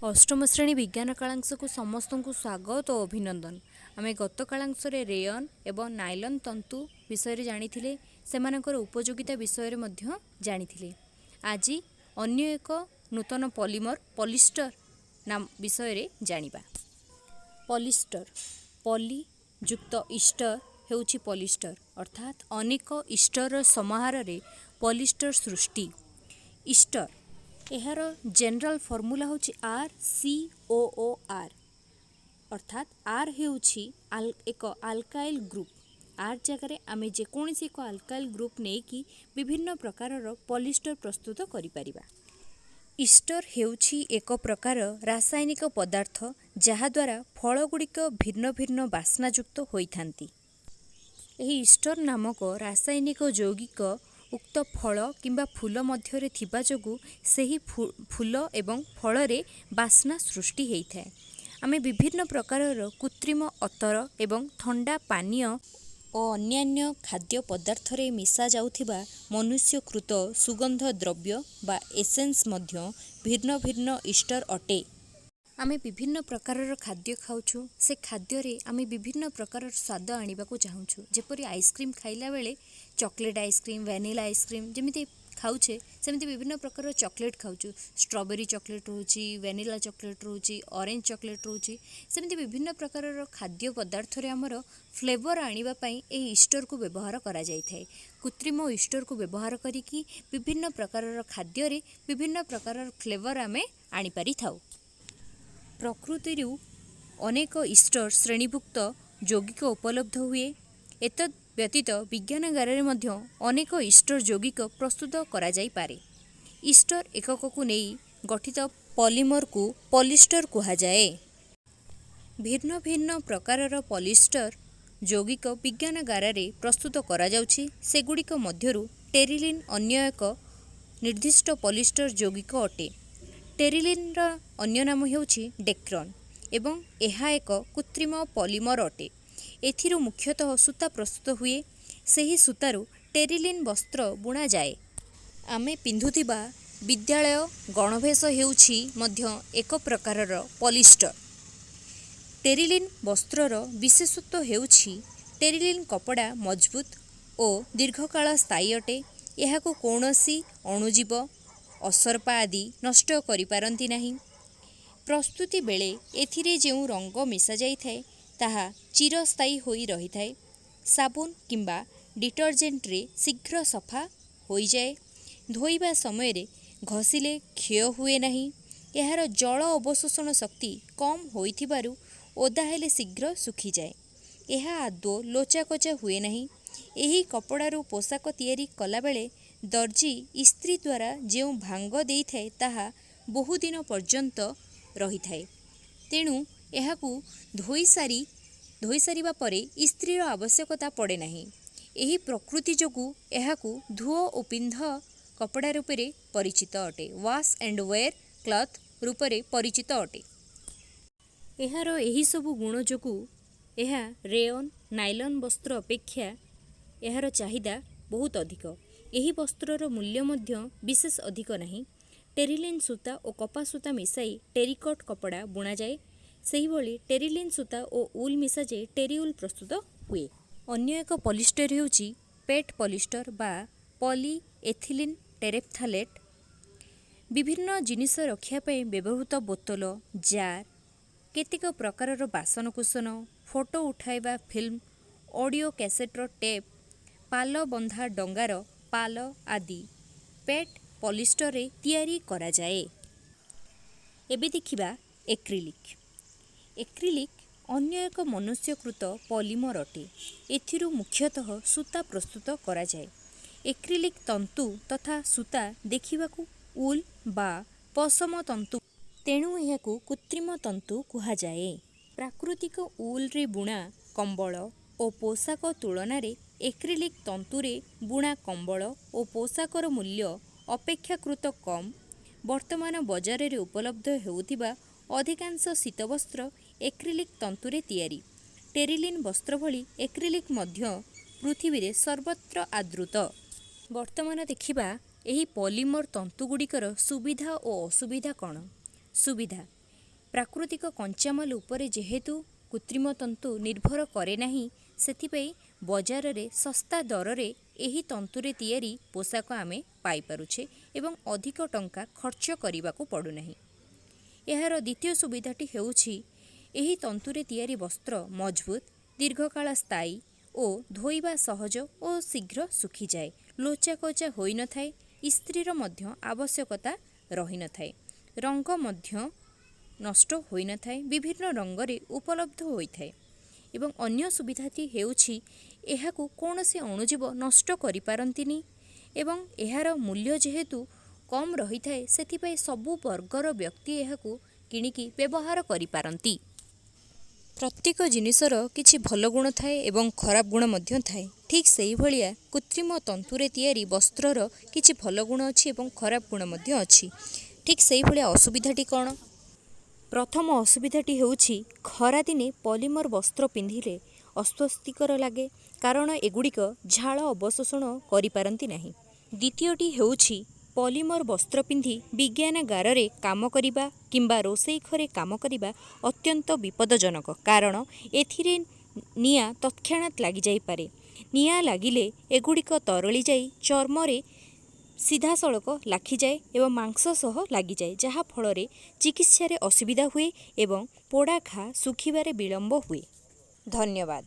ଅଷ୍ଟମ ଶ୍ରେଣୀ ବିଜ୍ଞାନ କାଳାଂଶକୁ ସମସ୍ତଙ୍କୁ ସ୍ୱାଗତ ଓ ଅଭିନନ୍ଦନ। ଆମେ ଗତ କାଳାଂଶରେ ରେୟନ୍ ଏବଂ ନାଇଲନ୍ ତନ୍ତୁ ବିଷୟରେ ଜାଣିଥିଲେ, ସେମାନଙ୍କର ଉପଯୋଗିତା ବିଷୟରେ ମଧ୍ୟ ଜାଣିଥିଲେ। ଆଜି ଅନ୍ୟ ଏକ ନୂତନ ପଲିମର ପଲିଷ୍ଟର ନାମ ବିଷୟରେ ଜାଣିବା। ପଲିଷ୍ଟର, ପଲି ଯୁକ୍ତ ଇଷ୍ଟର ହେଉଛି ପଲିଷ୍ଟର, ଅର୍ଥାତ୍ ଅନେକ ଇଷ୍ଟରର ସମାହାରରେ ପଲିଷ୍ଟର ସୃଷ୍ଟି। ଇଷ୍ଟର, ଏହାର ଜେନେରାଲ ଫର୍ମୁଲା ହେଉଛି RCOOR, ଅର୍ଥାତ୍ ଆର୍ ହେଉଛି ଏକ ଆଲକାଇଲ୍ ଗ୍ରୁପ୍। ଆର୍ ଜାଗାରେ ଆମେ ଯେକୌଣସି ଏକ ଆଲକାଇଲ୍ ଗ୍ରୁପ୍ ନେଇକି ବିଭିନ୍ନ ପ୍ରକାରର ପଲିଷ୍ଟର ପ୍ରସ୍ତୁତ କରିପାରିବା। ଇଷ୍ଟର ହେଉଛି ଏକ ପ୍ରକାର ରାସାୟନିକ ପଦାର୍ଥ, ଯାହାଦ୍ୱାରା ଫଳଗୁଡ଼ିକ ଭିନ୍ନ ଭିନ୍ନ ବାସ୍ନାଯୁକ୍ତ ହୋଇଥାନ୍ତି। ଏହି ଇଷ୍ଟର ନାମକ ରାସାୟନିକ ଯୌଗିକ ଉକ୍ତ ଫଳ କିମ୍ବା ଫୁଲ ମଧ୍ୟରେ ଥିବା ଯୋଗୁଁ ସେହି ଫୁଲ ଏବଂ ଫଳରେ ବାସ୍ନା ସୃଷ୍ଟି ହେଇଥାଏ। ଆମେ ବିଭିନ୍ନ ପ୍ରକାରର କୃତ୍ରିମ ଅତର ଏବଂ ଥଣ୍ଡା ପାନୀୟ ଓ ଅନ୍ୟାନ୍ୟ ଖାଦ୍ୟ ପଦାର୍ଥରେ ମିଶା ଯାଉଥିବା ମନୁଷ୍ୟକୃତ ସୁଗନ୍ଧ ଦ୍ରବ୍ୟ ବା ଏସେନ୍ସ ମଧ୍ୟ ଭିନ୍ନ ଭିନ୍ନ ଇଷ୍ଟର ଅଟେ। ଆମେ ବିଭିନ୍ନ ପ୍ରକାରର ଖାଦ୍ୟ ଖାଉଛୁ, ସେ ଖାଦ୍ୟରେ ଆମେ ବିଭିନ୍ନ ପ୍ରକାରର ସ୍ୱାଦ ଆଣିବାକୁ ଚାହୁଁଛୁ। ଯେପରି ଆଇସ୍କ୍ରିମ୍ ଖାଇଲା ବେଳେ chocolate ice cream, vanilla ice cream ଯେମିତି ଖାଉଛେ, ସେମିତି ବିଭିନ୍ନ ପ୍ରକାରର ଚକୋଲେଟ୍ ଖାଉଛୁ। ଷ୍ଟ୍ରବେରୀ ଚକୋଲେଟ୍ ରହୁଛି, ଭ୍ୟାନିଲା ଚକୋଲେଟ୍ ରହୁଛି, ଅରେଞ୍ଜ ଚକୋଲେଟ୍ ରହୁଛି। ସେମିତି ବିଭିନ୍ନ ପ୍ରକାରର ଖାଦ୍ୟ ପଦାର୍ଥରେ ଆମର ଫ୍ଲେଭର ଆଣିବା ପାଇଁ ଏହି ଇଷ୍ଟରକୁ ବ୍ୟବହାର କରାଯାଇଥାଏ। କୃତ୍ରିମ ଇଷ୍ଟରକୁ ବ୍ୟବହାର କରିକି ବିଭିନ୍ନ ପ୍ରକାରର ଖାଦ୍ୟରେ ବିଭିନ୍ନ ପ୍ରକାରର ଫ୍ଲେଭର ଆମେ ଆଣିପାରିଥାଉ। ପ୍ରକୃତିରୁ ଅନେକ ଇଷ୍ଟର ଶ୍ରେଣୀଭୁକ୍ତ ଯୌଗିକ ଉପଲବ୍ଧ ହୁଏ। ଏତଦ୍ ବ୍ୟତୀତ ବିଜ୍ଞାନାଗାରରେ ମଧ୍ୟ ଅନେକ ଇଷ୍ଟର ଯୌଗିକ ପ୍ରସ୍ତୁତ କରାଯାଇପାରେ। ଇଷ୍ଟର ଏକକକୁ ନେଇ ଗଠିତ ପଲିମରକୁ ପଲିଷ୍ଟର କୁହାଯାଏ। ଭିନ୍ନ ଭିନ୍ନ ପ୍ରକାରର ପଲିଷ୍ଟର ଯୌଗିକ ବିଜ୍ଞାନାଗାରରେ ପ୍ରସ୍ତୁତ କରାଯାଉଛି। ସେଗୁଡ଼ିକ ମଧ୍ୟରୁ ଟେରିଲିନ୍ ଅନ୍ୟ ଏକ ନିର୍ଦ୍ଦିଷ୍ଟ ପଲିଷ୍ଟର ଯୌଗିକ ଅଟେ। ଟେରିଲିନ୍ର ଅନ୍ୟ ନାମ ହେଉଛି ଡେକ୍ରନ୍ ଏବଂ ଏହା ଏକ କୃତ୍ରିମ ପଲିମର ଅଟେ। ଏଥିରୁ ମୁଖ୍ୟତଃ ସୂତା ପ୍ରସ୍ତୁତ ହୁଏ। ସେହି ସୂତାରୁ ଟେରିଲିନ୍ ବସ୍ତ୍ର ବୁଣାଯାଏ। ଆମେ ପିନ୍ଧୁଥିବା ବିଦ୍ୟାଳୟ ଗଣଭେଷ ହେଉଛି ମଧ୍ୟ ଏକ ପ୍ରକାରର ପଲିଷ୍ଟର। ଟେରିଲିନ୍ ବସ୍ତ୍ରର ବିଶେଷତ୍ୱ ହେଉଛି, ଟେରିଲିନ୍ କପଡ଼ା ମଜବୁତ ଓ ଦୀର୍ଘକାଳ ସ୍ଥାୟୀ ଅଟେ। ଏହାକୁ କୌଣସି ଅଣୁଜୀବ, ଅସରପା ଆଦି ନଷ୍ଟ କରିପାରନ୍ତି ନାହିଁ। ପ୍ରସ୍ତୁତି ବେଳେ ଏଥିରେ ଯେଉଁ ରଙ୍ଗ ମିଶାଯାଇଥାଏ, ତାହା ଚିରସ୍ଥାୟୀ ହୋଇ ରହିଥାଏ। ସାବୁନ କିମ୍ବା ଡିଟରଜେଣ୍ଟରେ ଶୀଘ୍ର ସଫା ହୋଇଯାଏ। ଧୋଇବା ସମୟରେ ଘଷିଲେ କ୍ଷୟ ହୁଏ ନାହିଁ। ଏହାର ଜଳ ଅବଶୋଷଣ ଶକ୍ତି କମ୍ ହୋଇଥିବାରୁ ଓଦା ହେଲେ ଶୀଘ୍ର ଶୁଖିଯାଏ। ଏହା ଆଦୌ ଲୋଚାକୋଚା ହୁଏ ନାହିଁ। ଏହି କପଡ଼ାରୁ ପୋଷାକ ତିଆରି କଲାବେଳେ ଦର୍ଜି ଇସ୍ତ୍ରୀ ଦ୍ୱାରା ଯେଉଁ ଭାଙ୍ଗ ଦେଇଥାଏ, ତାହା ବହୁଦିନ ପର୍ଯ୍ୟନ୍ତ ରହିଥାଏ। ତେଣୁ ଏହାକୁ ଧୋଇସାରିବା ପରେ ଇସ୍ତ୍ରୀର ଆବଶ୍ୟକତା ପଡ଼େ ନାହିଁ। ଏହି ପ୍ରକୃତି ଯୋଗୁଁ ଏହାକୁ ଧୁଅ ଓ ପିନ୍ଧ କପଡ଼ା ରୂପରେ ପରିଚିତ ଅଟେ, ୱାଶ୍ ଆଣ୍ଡ ୱେର୍ କ୍ଲଥ୍ ରୂପରେ ପରିଚିତ ଅଟେ। ଏହାର ଏହିସବୁ ଗୁଣ ଯୋଗୁଁ ଏହା ରେୟନ୍, ନାଇଲନ୍ ବସ୍ତ୍ର ଅପେକ୍ଷା ଏହାର ଚାହିଦା ବହୁତ ଅଧିକ। ଏହି ବସ୍ତ୍ରର ମୂଲ୍ୟ ମଧ୍ୟ ବିଶେଷ ଅଧିକ ନାହିଁ। ଟେରିଲିନ୍ ସୂତା ଓ କପା ସୂତା ମିଶାଇ ଟେରିକଟ୍ କପଡ଼ା ବୁଣାଯାଏ। ସେହିଭଳି ଟେରିଲିନ୍ ସୂତା ଓ ଉଲ୍ ମିଶାଯାଇ ଟେରିଉଲ୍ ପ୍ରସ୍ତୁତ ହୁଏ। ଅନ୍ୟ ଏକ ପଲିଷ୍ଟର ହେଉଛି ପେଟ୍ ପଲିଷ୍ଟର ବା ପଲି ଏଥିଲିନ୍ ଟେରେଫ୍ଥାଲେଟ୍। ବିଭିନ୍ନ ଜିନିଷ ରଖିବା ପାଇଁ ବ୍ୟବହୃତ ବୋତଲ, ଜାର୍, କେତେକ ପ୍ରକାରର ବାସନକୁସନ, ଫଟୋ ଉଠାଇବା ଫିଲ୍ମ, ଅଡ଼ିଓ କ୍ୟାସେଟ୍ର ଟେପ୍, ପାଲ ବନ୍ଧା ଡଙ୍ଗାର ପାଲ ଆଦି ପେଟ୍ ପଲିଷ୍ଟରରେ ତିଆରି କରାଯାଏ। ଏବେ ଦେଖିବା ଏକ୍ରିଲିକ୍। ଏକ୍ରିଲିକ୍ ଅନ୍ୟ ଏକ ମନୁଷ୍ୟକୃତ ପଲିମର ଅଟେ। ଏଥିରୁ ମୁଖ୍ୟତଃ ସୂତା ପ୍ରସ୍ତୁତ କରାଯାଏ। ଏକ୍ରିଲିକ୍ ତନ୍ତୁ ତଥା ସୂତା ଦେଖିବାକୁ ଉଲ୍ ବା ପଶମ ତନ୍ତୁ, ତେଣୁ ଏହାକୁ କୃତ୍ରିମ ତନ୍ତୁ କୁହାଯାଏ। ପ୍ରାକୃତିକ ଉଲ୍‌ରେ ବୁଣା କମ୍ବଳ ଓ ପୋଷାକ ତୁଳନାରେ ଏକ୍ରିଲିକ୍ ତନ୍ତୁରେ ବୁଣା କମ୍ବଳ ଓ ପୋଷାକର ମୂଲ୍ୟ ଅପେକ୍ଷାକୃତ କମ୍। ବର୍ତ୍ତମାନ ବଜାରରେ ଉପଲବ୍ଧ ହେଉଥିବା ଅଧିକାଂଶ ଶୀତବସ୍ତ୍ର ଏକ୍ରିଲିକ୍ ତନ୍ତୁରେ ତିଆରି। ଟେରିଲିନ୍ ବସ୍ତ୍ର ଭଳି ଏକ୍ରିଲିକ୍ ମଧ୍ୟ ପୃଥିବୀରେ ସର୍ବତ୍ର ଆଦୃତ। ବର୍ତ୍ତମାନ ଦେଖିବା ଏହି ପଲିମର ତନ୍ତୁଗୁଡ଼ିକର ସୁବିଧା ଓ ଅସୁବିଧା କ'ଣ? ସୁବିଧା, ପ୍ରାକୃତିକ କଞ୍ଚାମାଲ ଉପରେ ଯେହେତୁ କୃତ୍ରିମ ତନ୍ତୁ ନିର୍ଭର କରେ ନାହିଁ, ସେଥିପାଇଁ ବଜାରରେ ଶସ୍ତା ଦରରେ ଏହି ତନ୍ତୁରେ ତିଆରି ପୋଷାକ ଆମେ ପାଇପାରୁଛେ ଏବଂ ଅଧିକ ଟଙ୍କା ଖର୍ଚ୍ଚ କରିବାକୁ ପଡ଼ୁନାହିଁ। ଏହାର ଦ୍ୱିତୀୟ ସୁବିଧାଟି ହେଉଛି, ଏହି ତନ୍ତୁରେ ତିଆରି ବସ୍ତ୍ର ମଜବୁତ, ଦୀର୍ଘକାଳ ସ୍ଥାୟୀ ଓ ଧୋଇବା ସହଜ ଓ ଶୀଘ୍ର ଶୁଖିଯାଏ, ଲୋଚାକୋଚା ହୋଇନଥାଏ, ଇସ୍ତ୍ରୀର ମଧ୍ୟ ଆବଶ୍ୟକତା ରହିନଥାଏ, ରଙ୍ଗ ମଧ୍ୟ ନଷ୍ଟ ହୋଇନଥାଏ, ବିଭିନ୍ନ ରଙ୍ଗରେ ଉପଲବ୍ଧ ହୋଇଥାଏ ଏବଂ ଅନ୍ୟ ସୁବିଧାଟି ହେଉଛି, ଏହାକୁ କୌଣସି ଅଣୁଜୀବ ନଷ୍ଟ କରିପାରନ୍ତିନି ଏବଂ ଏହାର ମୂଲ୍ୟ ଯେହେତୁ କମ୍ ରହିଥାଏ, ସେଥିପାଇଁ ସବୁ ବର୍ଗର ବ୍ୟକ୍ତି ଏହାକୁ କିଣିକି ବ୍ୟବହାର କରିପାରନ୍ତି। ପ୍ରତ୍ୟେକ ଜିନିଷର କିଛି ଭଲ ଗୁଣ ଥାଏ ଏବଂ ଖରାପ ଗୁଣ ମଧ୍ୟ ଥାଏ। ଠିକ୍ ସେହିଭଳିଆ କୃତ୍ରିମ ତନ୍ତୁରେ ତିଆରି ବସ୍ତ୍ରର କିଛି ଭଲ ଗୁଣ ଅଛି ଏବଂ ଖରାପ ଗୁଣ ମଧ୍ୟ ଅଛି। ଠିକ୍ ସେହିଭଳିଆ ଅସୁବିଧାଟି କ'ଣ? ପ୍ରଥମ ଅସୁବିଧାଟି ହେଉଛି, ଖରାଦିନେ ପଲିମର୍ ବସ୍ତ୍ର ପିନ୍ଧିଲେ ଅସ୍ୱସ୍ତିକର ଲାଗେ, କାରଣ ଏଗୁଡ଼ିକ ଝାଳ ଅବଶୋଷଣ କରିପାରନ୍ତି ନାହିଁ। ଦ୍ୱିତୀୟଟି ହେଉଛି, ପଲିମର୍ ବସ୍ତ୍ର ପିନ୍ଧି ବିଜ୍ଞାନାଗାରରେ କାମ କରିବା କିମ୍ବା ରୋଷେଇ ଘରେ କାମ କରିବା ଅତ୍ୟନ୍ତ ବିପଦଜନକ, କାରଣ ଏଥିରେ ନିଆଁ ତତ୍କ୍ଷଣାତ୍ ଲାଗିଯାଇପାରେ। ନିଆଁ ଲାଗିଲେ ଏଗୁଡ଼ିକ ତରଳି ଯାଇ ଚର୍ମରେ ସିଧାସଳଖ ଲାଖିଯାଏ ଏବଂ ମାଂସ ସହ ଲାଗିଯାଏ, ଯାହାଫଳରେ ଚିକିତ୍ସାରେ ଅସୁବିଧା ହୁଏ ଏବଂ ପୋଡ଼ା ଘା' ଶୁଖିବାରେ ବିଳମ୍ବ ହୁଏ। ଧନ୍ୟବାଦ।